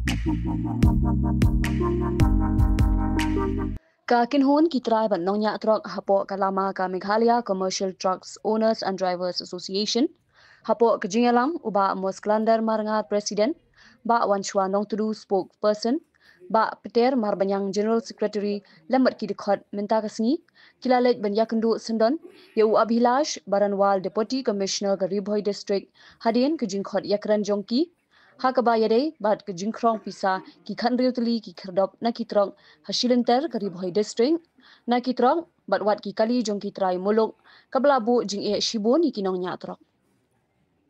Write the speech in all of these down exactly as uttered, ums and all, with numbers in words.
Ka kynhun ki trai bad nongñiah trok hapoh ka lama ka Meghalaya Commercial Trucks Owners and Drivers Association, hapoh ka jingïalam u Bah Mosklander Marngar, President, Bah Wanshwa Nongtdu, Spokesperson, Bah Peter Marbaniang, General Secretary, lem bad ki dkhot, mynta ka sngi ki la leit ban ïakynduh syndon ïa u Abhilash Baranwal, Deputy Commissioner ka Ri Bhoi District, hadien ka jingkhot ïakren jong ki, ha kaba ïadei bad ka jingkhrong pisa ki khathynriew tylli ki khyrdop na ki trok ha shilynter ka Ri Bhoi District, na ki trok bad wat ki kali jong ki trai muluk, kaba la buh jingeh shibun ïa ki nongñiah trok.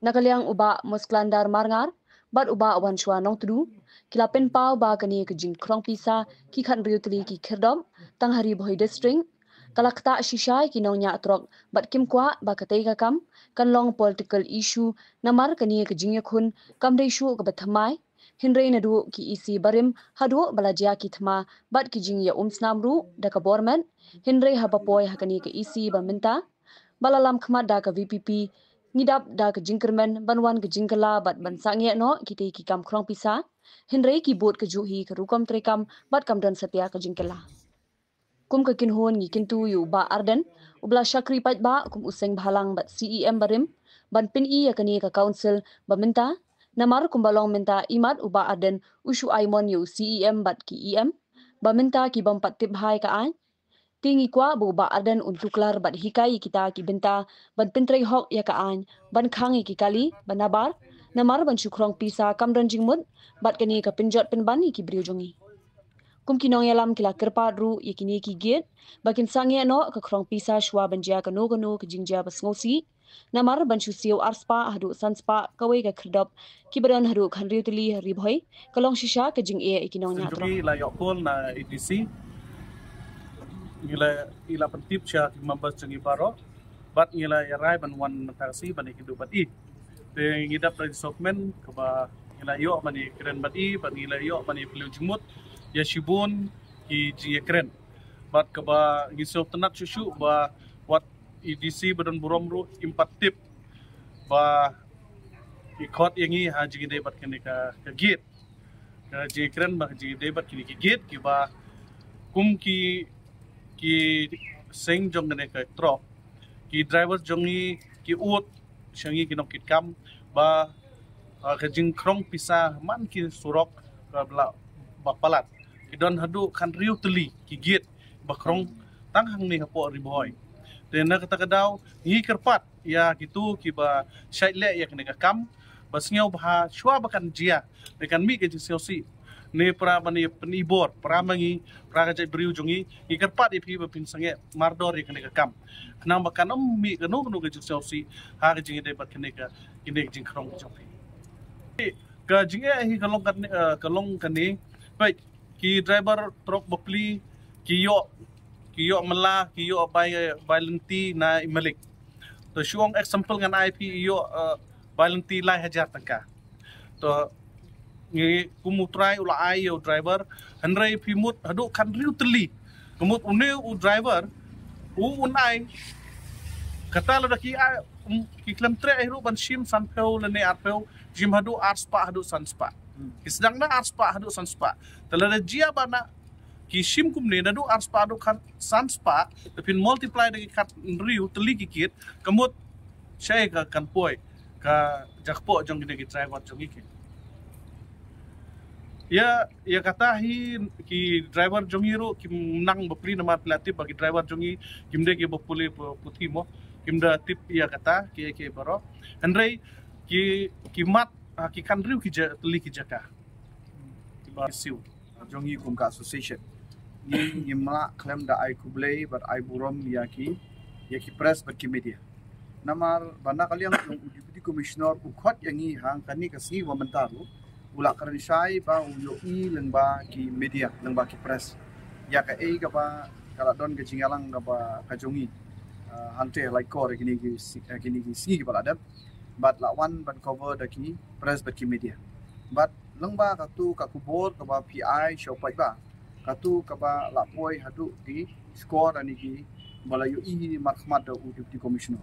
Na ka liang u Bah Mosklander Marngar bad u Bah Wanshwa Nongtdu ki la pynpaw ba kane ka jingkhrong pisa ki khathynriew tylli ki khyrdop tang ha Ri Bhoi District ka la ktah shisha ïa ki nongñiah trok bad kim kwah ba katei ka kam kan long political issue, namar kane ka jingïakhun kam dei shuh kaba thymmai. Hynrei naduh ki E C barim haduh ba la jia ki thma bad ki jingïaumsnam ruh da ka bor met, hynrei haba poi ha kane ka E C ba mynta ba la lam khmat da ka V P P, ngi dap da ka jingkyrmen ban wan ka jingkylla bad ban sangeh noh kitei ki kam khrong pisa, hynrei ki bud kajuh hi ka rukom treikam bad kam don satia ka jingkylla. Kum ka kynhun ngi kyntu ïa u Bah Ardent, uba la shakri paidbah kum u seng bhalang bad C E M barim, ban pyni ïa kane ka council ba mynta, namar kumba long mynta imat u Bah Ardent u shu ai mon ïa u C E M bad ki E M ba mynta ki bym pat tip bha ïa ka aiñ. Te ngi kwah ba u Bah Ardent un tuklar bad hikai ïa kita ki bynta ban pyntrei hok ïa ka aiñ, ban khang ïa ki kali ba nabar, namar ban shu khrong pisa kam don jingmut bad kane ka pynjot pynban ïa ki briew jong ngi. Kum ki nongïalam ki la kyrpad ruh ïa kine ki gate ba kin sangeh noh ka khrong pisa shuwa ban jia kano kano ka jingjia ba sngewsih, namar ban shu siew arspah haduh sanspah kawei ka khyrdop kiba don haduh khathynriew tylli ha Ri Bhoi ka long shisha ka jingeh ïa ki nongñiah trok. Ngi la ïoh call na A D C, ngi la, ngi la pyntip sha ki members jong ngi baroh, bad ngi la ïarai ban wan mynta ka sngi ban ïakynduh bad i. Te ngi dap da ki sokmen kaba ngi la ïoh ban ïakren bad i, bad ngi la ïoh ban ïaphylliew jingmut ïa shibun ki jingïakren. Bad kaba ngi sngewtynnat shuh shuh ba wat A D C ba don burom ruh im pat tip ba i khot ïa ngi ha jingïadei bad kane ka, ka gate. Ka jingïakren ba ka jingïadei bad kine ki gate kiba kum ki, ki seng jong kane ka trok, ki driver jong ngi ki ud sha ngi ki nongkitkam ba, ah, ka jingkhrong pisa man ki surok ba la, ba palat. Ki don haduh khathynriew tylli ki gate ba khrong tang hangne hapoh Ri Bhoi. Te na kata ka daw ngi kyrpad ïa kito kiba shait leh ïa kane ka kam ba sngewbha shuwa ba kan jia, ba kan mih ka jingsngewsih. Ne para ban ïa pynibor, para ma ngi, para ka jaitbynriew jong ngi, ngi kyrpad ïa phi ba phin sangeh mardor ïa kane ka kam. Khnang ba kan ym mih kano kano ka jingsngewsih ha ka jingïadei bad kane ka, kane ka jingkhrong jong phi. Ka jingeh hi ka long kane, eh, ka long kane, peit, ki driver trok bapli ki ïoh, ki ïoh mala, ki ïoh bai, bai lynti na i malik. To shu ong example ngan ai phi, i ïoh, eh, bai lynti lai hajar tyngka. To ngi kum u trai u la ai ïa u driver, hynrei phi mut haduh khathynriew tylli. Ka mut une u driver u un ai, kata lada ki ai, um, ki khlem treh hi ruh ban shim sanphew lane arphew, shim haduh arspah haduh sanspah. Hmm. Ki sdang na arspah haduh sanspah. Te lada jia ba na ki shim kumne naduh arspah haduh khan sanspah, te phin multiply da ki khathynriew tylli ki gate, ka mut shaei ka kan poi ka jakpoh jong kine ki driver jong ngi ki. Ïa, ïa kata hi ki driver jong ngi ruh kim nang bapli namar phi la tip ba ki driver jong ngi kim dei kiba pule pu-, puthi mo, kim da tip ïa kata ki, ki baroh. Hynrei ki, ki mat, ah, ki khathynriew ki ja-, tylli ki jaka. Kiba siew. Jong ngi kum ka association, ngi ngim lah khlem da ai khublei bad ai burom ïa ki, ïa ki press bad ki media. Namar ba na ka liang jong u Deputy Commissioner u khot ïa ngi ha kane ka sngi ba mynta ruh, u la kren shai ba u ïohi lyngba ki media, lyngba ki press, ïa kaei kaba ka la don ka jingïalang kaba ka jong ngi, ah, hangtei ha Laitkor kine ki si-, eh, kine ki sngi kiba la dep. Bad la wan ban cover da ki press bad ki media. Bad lyngba katu ka khubor kaba phi ai sha u paidbah, katu kaba la poi haduh ki score lane kiba la ïohi markhmat da u Deputy Commissioner.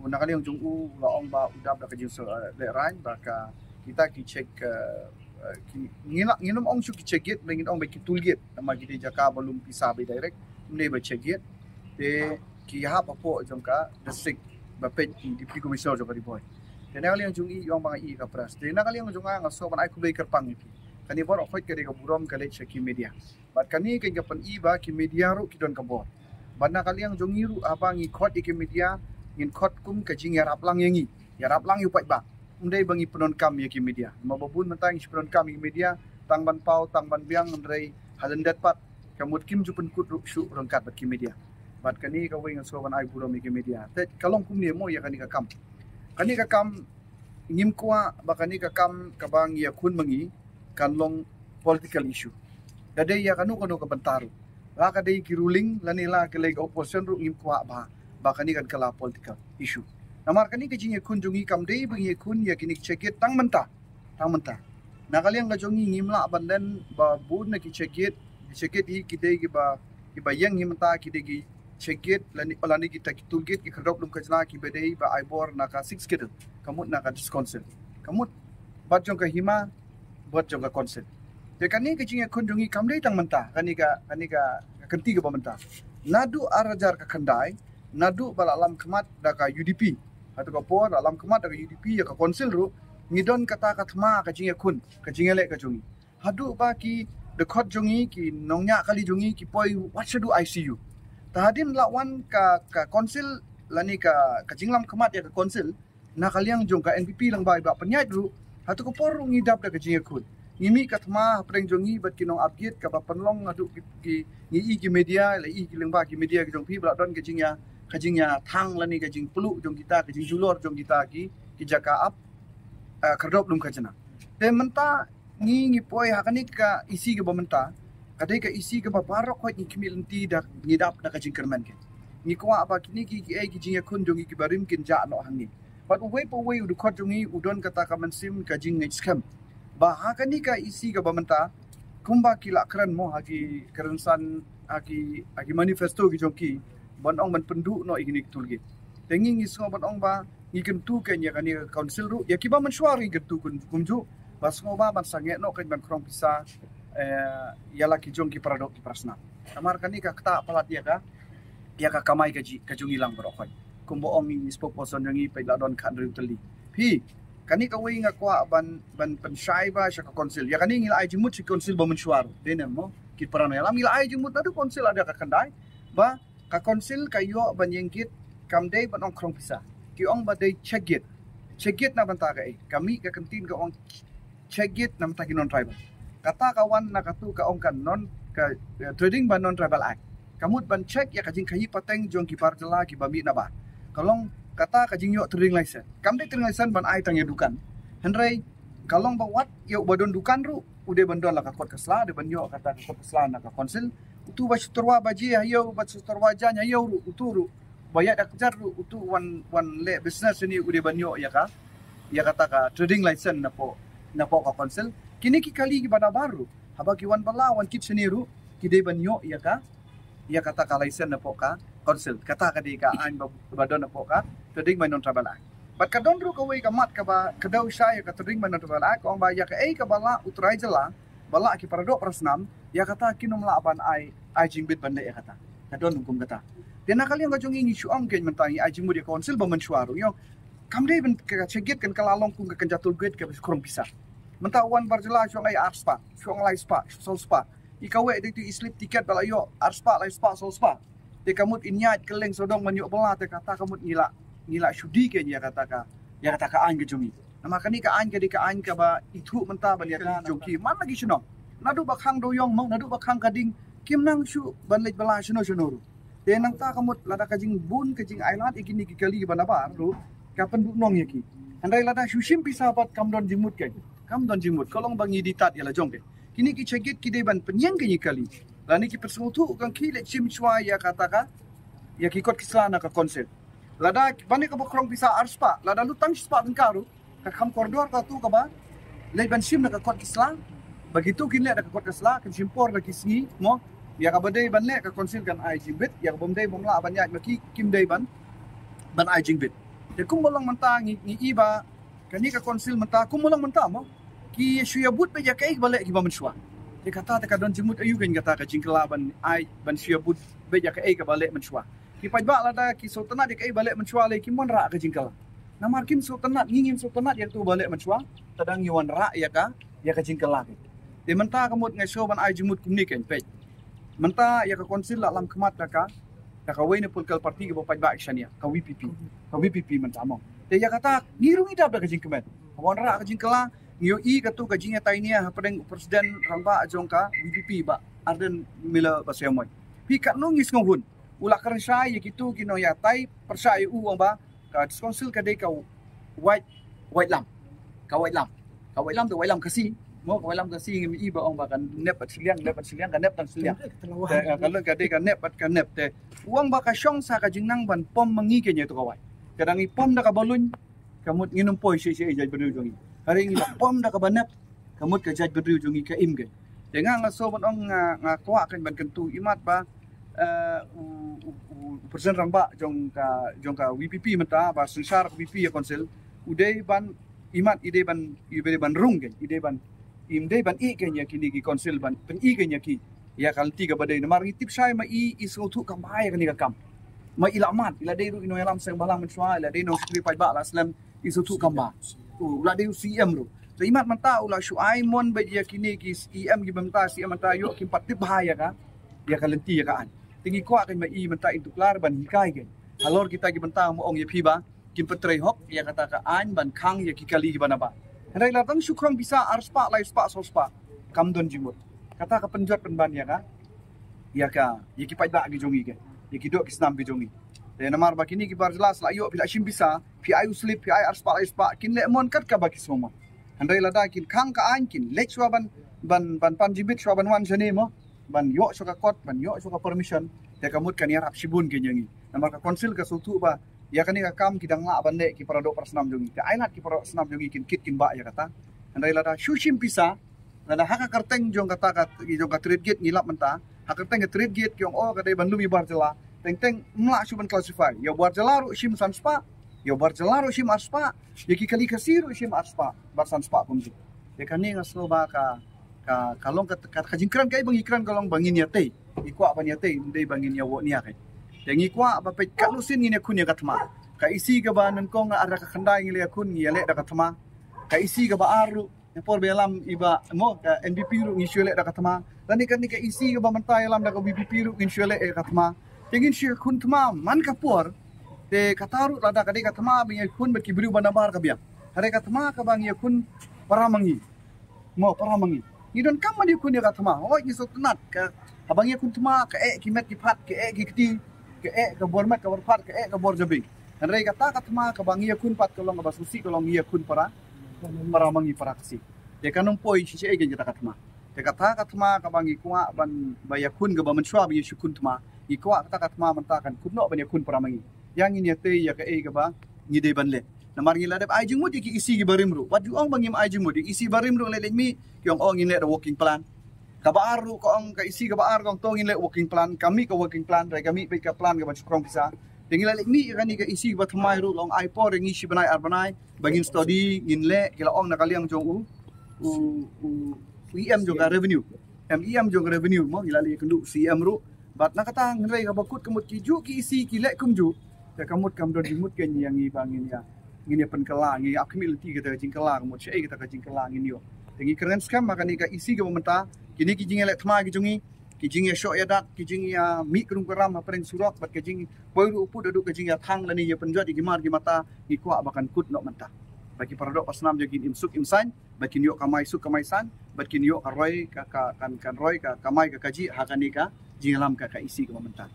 Na ka liang jong u, u la ong ba u dap da ka jingsa-, eh, lehraiñ ba ka, kita ki check, eh, Ngi la, ngin ym ong shuh ki check gate, ngin ong ba ki toll gate, namar ki dei jaka ba lum pisa ba direct, ym dei ba check gate. Te ki hap hapoh jong ka district ba peit ki Deputy Commissioner jong ka Ri Bhoi. Te na ka liang jong i, ong ba nga i ka press. Te na ka liang jong nga, nga sngewbha ban ai khublei kyrpang ïa phi. Kane baroh khoit ka dei ka burom ka leit sha ki media. Bad kane ka dei ka pyni ba ki media ruh ki don ka bor. Bad na ka liang jong ngi ruh, haba ngi khot ïa ki media, ngin khot kum ka jingïarap lang ïa ngi, ïarap lang ïa u paidbah. Ym dei ba ngi pyndonkam ïa ki media. Namar ba bun mynta ngi shu pyndonkam ïa ki media, tang ban paw, tang ban biang, hynrei ha lyndet pat ka mut kim ju pynkut ruh shuh ryngkat bad ki media. Bad kane kawei nga sngewbha ban ai burom ïa ki media. Te ka long kumne mo ïa kane ka kam. Kane ka kam, ngim kwah ba kane ka kam kaba ngi ïakhun ma ngi kan long political issue. Da dei ïa kano kano ka bynta ruh, la ka dei ki ruling lane la ka lei ka opposition ruh, ngim kwah ba, ba kane kan kylla political issue. Namar kane ka jingïakhun jong ngi kam dei ba ngi ïakhun ïa kine ki check gate tang mynta, tang mynta. Na ka liang ka jong ngi, ngim lah ban len ba bun na ki check gate, ki check gate hi ki dei kiba, kiba ïeng hi mynta ki dei ki check gate lane, lane kita ki toll gate, ki khyrdop lum khajna kiba dei ba ai bor na ka Sixth Schedule, ka mut na ka District Council, ka mut bad jong ka hima, bad jong ka Council. Te kane ka jingïakhun jong ngi kam dei tang mynta, kane ka, kane ka, ka kynti kaba mynta. Naduh ar hajar khyndai, naduh ba la lam khmat da ka U D P, hato ka por la lam khmat da ka U D P ïa ka Council ruh, ngi don kata ka thma ka jingïakhun, ka jingïaleh ka jong ngi. Haduh ba ki dkhot jong ngi, ki nongñiah kali jong ngi ki poi wat shaduh I C U. Te hadien la wan ka, ka Council lane ka, ka jinglam khmat ïa ka Council, na ka liang jong ka N P P lyngba i Bah Pynïaid ruh, hato ka por ruh ngi dap da ka jingïakhun. Ngi mih ka thma hapdeng jong ngi bad ki nong ap gate kaba pynlong haduh ki, ki, ngi i ki media, la i ki lyngba ki media ki jong phi ba la don ka jingïa, ka jingïathang lane ka jingpluh jong kita, ka jingjulor jong kita ki, ki jaka ap, eh, khyrdop lum khajna. Te mynta ngi, ngi poi ha kane ka E C kaba mynta, ka dei ka E C kaba baroh khoit ngi khmih lynti da, ngi dap da ka jingkyrmen ka. Ngi kwah ba kine ki, kiei ki jingïakhun jong ngi kiba rim kin jah noh hangne. Bad uwei pa uwei u dkhot jong ngi u don kata ka mynsiem ka jingngeit skhem ba ha kane ka E C kaba mynta, kumba ki la kren mo ha ki kren san, ha ki, ha ki manifesto ki jong ki, ban ong ban pynduh noh ïa kine ki toll gate. Te ngi, ngi sngewbha ban ong ba ngi kyntu kein ïa kane ka Council ruh, ïa kiba mynshuwa ruh ngi kyntu kum, kumjuh, ba sngewbha ban sangeh noh kein ban khrong pisa, eh, ïa la ki jong ki paradoh ki parasnam. Namar kane ka ktah palat ïa ka, ïa ka kamai kajih ka jong ngi lang baroh khoit. Kumba ong i spokesperson jong ngi, peit la don khathynriew tylli. Phi, kane kawei nga kwah ban, ban pynshai ba sha ka Council. Ïa kane ngi la ai jingmut sha ka Council ba mynshuwa ruh. Dei ne em mo, ki para nongïalam, ngi la ai jingmut naduh Council ar hajar khyndai ba ka Council ka ïoh ban ïeng gate, kam dei ban ong khrong pisa. Ki ong ba dei check gate. Check gate na bynta kaei? Ka mih ka kyntien ka ong check gate na bynta ki non-tribal. Kata ka wan na katu ka ong ka non, ka, eh, trading by non-tribal act. Ka mut ban check ïa ka jingkhaïi pateng jong ki bar jylla kiba mih na bar. Ka long kata ka jingïoh trading license. Kam dei trading license ban ai tang ïa dukan. Hynrei ka long ba wat ïa uba don dukan ruh u dei ban don la ka kot ka sla, dei ban ïoh kata ka kot ka sla na ka Council. Utu ba shu tyrwa baje ha ïew, ba shu tyrwa jaiñ ha ïew ruh, utu ruh, ba ïaid da kjat ruh, utu wan, wan leh business shane u dei ban ïoh ïa ka, ïa kata ka trading license napoh, napoh ka Council. Kine ki kali kiba nabar ruh, haba ki wan bylla wan kit shane ruh, ki dei ban ïoh ïa ka, ïa kata ka license napoh ka Council. Kata ka dei ka aiñ ba, ba don napoh ka trading by non-tribal act. Bad ka don ruh kawei ka mat kaba kdew shai ïa ka trading by non-tribal act, ka ong ba ïa kaei kaba lah u trai jylla, ba lah ki paradoh parasnam, ïa kata kin ym lah ban ai, ai jingbit ban leh ïa kata. Ka don kum kata. Te na ka liang ka jong ngi, ngi shu ong kein mynta ngi ai jingmut ïa ka Council ba mynshuwa ruh. Ïoh, kam dei ban ka check gate kan kylla long kum ka kynja toll gate kaba shu khrong pisa. Mynta wan bar jylla shu ong ai ar spah, shu ong lai spah, shu saw spah. I kawei dei tu i slip ticket ba la ïoh ar spah, lai spah, saw spah. Te ka mut in ïaid kylleng sawdong ban ïoh bylla, te kata ka mut ngi la, ngi la shu die kein ïa kata ka, ïa kata ka aiñ ka jong ngi. Namar kane ka aiñ ka dei ka aiñ kaba ithuh mynta ban ïa ka jong ki man la ki shnong. Naduh ba khang dewïong mo, naduh ba khang ka ding, kim nang shuh ban leit bylla shano shano ruh. Te nangta ka mut lada ka jingbun ka jingailad ïa kine ki kali ba nabar ruh, ka pynduhnong ïa ki. Hynrei lada shu shim pisa pat kam don jingmut kein. Kam don jingmut, ka long ba ngi die tad ïa la jong kein. Kine ki check gate ki dei ban pynïeng kein ïa ki kali. Lane ki pynsngewthuh kan ki leit shim shuwa ïa kata ka, ïa ki kot ki sla na ka Council. Lada ban ïa kaba khrong pisa ar spah, lada lut tang shi spah tyngka ruh, ka kham kordor katu kaba leit ban shim na ka kot ki sla. Ba kitu kin leh da ka kot ka sla, kin shim por da ki sngi mo. Ïa kaba dei ban leh ka Council kan ai jingbit, ïa kaba ym dei bym lah ban ïaid ma ki, kim dei ban, ban ai jingbit. Te kumba long mynta ngi, ngi i ba kane ka Council mynta, kumba long mynta mo, Ki shu ïa bud beit ïa kaei kaba leh kiba mynshuwa. Te kata te ka don jingmut aïu kein kata ka jingkylla ban ai ban shu ïa bud beit ïa kaei kaba leh mynshuwa. Ki paidbah lada ki sngewtynnat ïa kaei ba leh mynshuwa lei kim wanrah ka jingkylla. Namar kim sngewtynnat, ngi ngim sngewtynnat ïa kato ba leh mynshuwa, te dang ngi wanrah ïa ka, ïa ka jingkylla kein. Te mynta ka mut nga sngew ban ai jingmut kumne kein, peit. Mynta ïa ka council la lam khmat da ka, da kawei na political party kaba paidbah ki shaniah, ka V P P. Ka V P P mynta mo. Te ïa kata ngi ruh ngi dap da ka jingkmen. Ka wanrah ka jingkylla, ngi ïohi kato ka jingïatainia hapdeng u president rangbah jong ka V P P, Bah Ardent Miller Basaiawmoit. Phi katno ngi sngewhun. U la kren shai ïa kito ki nongïatai pyrshah ïa u, ong ba ka district council ka dei ka Wait, Waitlam. Ka Waitlam. Ka Waitlam tu Waitlam Khasi. Mo, ka Waitlam Khasi ngim i ba ong ba ka nep bad shiliang, nep bad shiliang, ka nep tang shiliang. Te, eh, ka lun ka dei ka nep bad ka nep te. U ong ba ka shong sa ka jingnang ban pom ma ngi kein ïa kato ka wait. Ka dang i pom da ka balun, ka mut ngin ym poi shisha ïa jaitbynriew jong ngi. Hynrei ngi la pom da kaba nep, ka mut ka jaitbynriew jong ngi ka im kein. Te nga nga sngew ban ong, nga, nga kwah kein ban kyntu, imat ba, eh, u, u, u, u president rangbah jong ka, jong ka V P P mynta, ba synshar ka V P P ïa council, u dei ban, imat i dei ban, i dei ban rung kein, i dei ban, im dei ban ïeh kein ïa kine ki council, ban pyni kein ïa ki ïa ka lynti kaba dei. Namar ngi tip shai ma i, i sngewthuh kam ba ïa kane ka kam. Ma i la mad, i la dei ruh i nongïalam seng bhalang mynshuwa, i la dei nong secretary paidbah la slem, i sngewthuh kam ba. U la dei u C M ruh. Te imat mynta u la shu ai mon beit ïa kine ki C M kiba mynta, C M mynta ïoh kim pat tip bha ïa ka, ïa ka lynti ïa ka aiñ. Te ngi kwah kein ma i mynta in tuklar ban hikai kein. Halor kita ki bynta mo, ong ïa phi ba kim pat trei hok ïa kata ka aiñ ban khang ïa ki kali kiba nabar. Hynrei la dang shu khrong pisa ar spah, lai spah, saw spah, kam don jingmut. Kata ka pynjot pynban ïa ka, ïa ka, ïa ki paidbah ki jong ngi kein, ïa ki doh ki snam ki jong ngi. Te namar ba kine ki bar jylla sa la ïoh, phi la shim pisa, phi ai u slip, phi ai ar spah, lai spah, kin leh mon kat kaba ki sngewmon. Hynrei lada kin khang ka aiñ, kin leit shuwa ban, ban, ban pan jingbit shuwa ban wan shane mo, ban ïoh shuwa ka kot, ban ïoh shuwa ka permission, te ka mut kan ïarap shibun kein ïa ngi. Namar ka council ka sngewthuh ba ïa kane ka kam ki dang lah ban leh ki para doh para snam jong ngi. Te ai lad ki para doh snam jong ngi kin kit kin bah ïa kata. Hynrei lada shu shim pisa, lada ha ka kyrteng jong kata ka, jong ka trade gate ngi lap mynta, ha ka kyrteng ka trade gate ki ong, oh, ka dei ban lum ïa bar jylla. Teng teng ym lah shu ban classify. Ïa bar jylla ruh shim san spah, ïa bar jylla ruh shim ar spah, ïa ki kali Khasi ruh shim ar spah bad san spah kumjuh. Ïa kane nga sngew ba ka, ka, ka long ka, ka, ka jingkren kaei ba ngi kren ka long ba ngin ïatei. Ngi kwah ban ïatei, ym dei ba ngin ïa woh nia kein. Te ngi kwah ba peit katno sien ngin ïakhun ïa ka thma. Ka E C kaba nyngkong ar da ka khyndai ngi la ïakhun, ngi ïaleh da ka thma. Ka E C kaba ar ruh, na por ba ïalam i Bah mo, ka N P P ruh ngi shu ïaleh da ka thma. Lane kane ka E C kaba mynta ïalam da ka V P P ruh ngin shu ïaleh ïa ka thma. Te ngin shu ïakhun thma man ka por. Te kata ruh lada ka dei ka thma ba ngi ïakhun bad ki briew ba nabar ka biang. Hynrei ka thma kaba ngi ïakhun para ma ngi. Mo, para ma ngi. Ngi donkam ban ïakhun ïa ka thma. Hooid ngi sngewtynnat ka, haba ngi ïakhun thma, ka eh ki met ki phad, ka eh ki kti, ka eh ka bor met ka bor phad, ka eh ka bor jabieng. Hynrei kata ka thma kaba ngi ïakhun pat ka long kaba sngewsih, ka long ngi ïakhun para, para ma ngi, para Khasi. Te kan ym poi shisha ei kein kata ka thma. Te kata ka thma kaba ngi kwah ban ba ïakhun, kaba mynshuwa ba ngi shu khun thma, ngi kwah kata ka thma mynta kan kut noh ban ïakhun para ma ngi. Ïa ngin ïatei ïa kaei kaba ngi dei ban leh. Namar ngi la dep ai jingmut ïa ki E C kiba rim ruh. Wat ju ong ba ngim ai jingmut, ïa E C ba rim ruh leh leh mih, ki ong, oh, ngin leh da working plan. Kaba ar ruh ka ong, ka E C kaba ar ka ong, to ngin leh working plan, ka mih ka working plan, hynrei ka mih beit ka plan kaba shu khrong pisa. Te ngi la leh mih ïa kane ka E C kaba thymmai ruh, la ong ai por ïa ngi shi bnai ar bnai ba ngin study, ngin leh, ki la ong na ka liang jong u, u, u, u E M jong ka revenue. Em, E M jong ka revenue mo, ngi la leh ïakynduh C M ruh. Bad na kata hynrei kaba kut ka mut ki juh ki E C ki leh kumjuh. Te ka mut kam don jingmut kein ïa ngi ba ngin ïa, ngin ïa pynkylla, ngin ïa ap khmih lynti kata ka jingkylla, ka mut shaei kata ka jingkylla ngin ïoh. Te ngi kren skhem ba kane ka E C kaba mynta, kine ki jingïaleh thma ki jong ngi, ki jingïashoh ïadat, ki jingïamih krum kram hapdeng surok, bad ki jingpoi ruh u pud haduh ka jingïathang lane ïapynjot ïa ki mar ki mata, ngi kwah ba kan kut noh mynta. Ba ki para doh para snam jong ngi kin im suk im saiñ, ba kin ïoh kamai suk kamai saiñ, bad kin ïoh ka roi ka, ka, kan, kan roi ka kamai ka kajih ha kane ka jingïalam ka, ka E C kaba mynta.